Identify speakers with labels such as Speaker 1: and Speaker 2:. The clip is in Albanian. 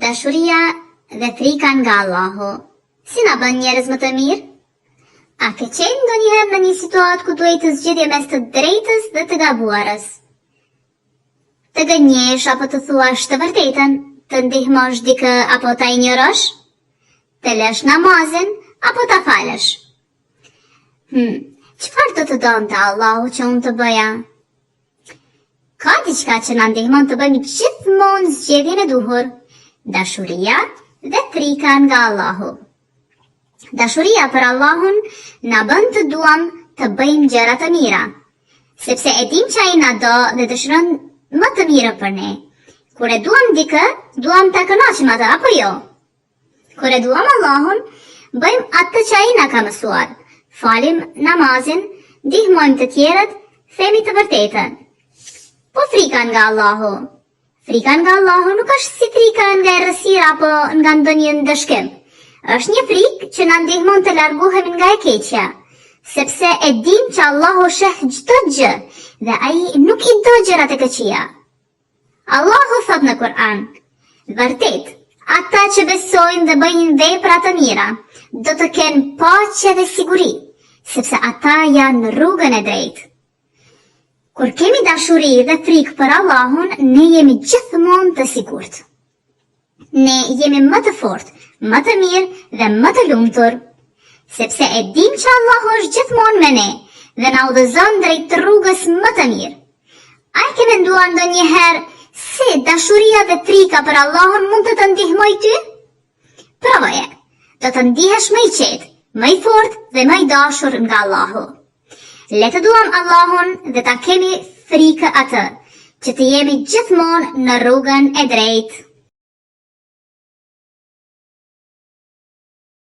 Speaker 1: Dashuria dhe frika nga Allahu, si na bën njerëz më të mirë? A ke qenë ndonjëherë në një situatë ku duhej të zgjidhje mes të drejtës dhe të gabuarës? Të gënjesh apo të thuash të vërtetën, të ndihmosh dikë apo ta injorosh? Të lësh namazin apo ta falësh? Hmm, çfarë do të donte Allahu që unë të bëja? Ka diçka që na ndihmon të bëjmë gjithmonë zgjedhjen e duhur, dashuria dhe frika nga Allahu. Dashuria për Allahun na bën të duam të bëjmë gjëra të mira, sepse e dimë që ai na do dhe dëshiron më të mirën për ne. Kur e duam dikë, duam ta kënaqim atë apo jo? Kur e duam Allahun, bëjmë atë që ai na ka mësuar. Falim namazin, ndihmojmë të tjerët, themi të vërtetën. Po frika nga Allahu. Frika nga Allahu nuk është si frika nga errësira apo nga ndonjë ndëshkim. Është një frikë që na ndihmon të largohemi nga e keqja, sepse e dimë që Allahu sheh çdo gjë dhe ai nuk i do gjërat e këqija. Allahu thotë në Kur'an, Vërtet, ata që besojnë dhe bëjnë vepra të mira, do të kenë paqe dhe siguri, sepse ata janë në rrugën e drejtë. Kur kemi dashuri dhe frikë për Allahun, ne jemi gjithmonë të sigurt. Ne jemi më të fortë, më të mirë dhe më të lumtur, sepse e dimë që Allahu është gjithmonë me ne dhe na udhëzon drejt rrugës më të mirë. A e ke menduar ndonjëherë se dashuria dhe frika për Allahun mund të të ndihmojë ty? Provoje. Do të ndihesh më i qetë, më i fortë dhe më i dashur nga Allahu. Le të duam Allahun dhe ta kemi frikë atë, që të jemi gjithmonë në rrugën e drejtë.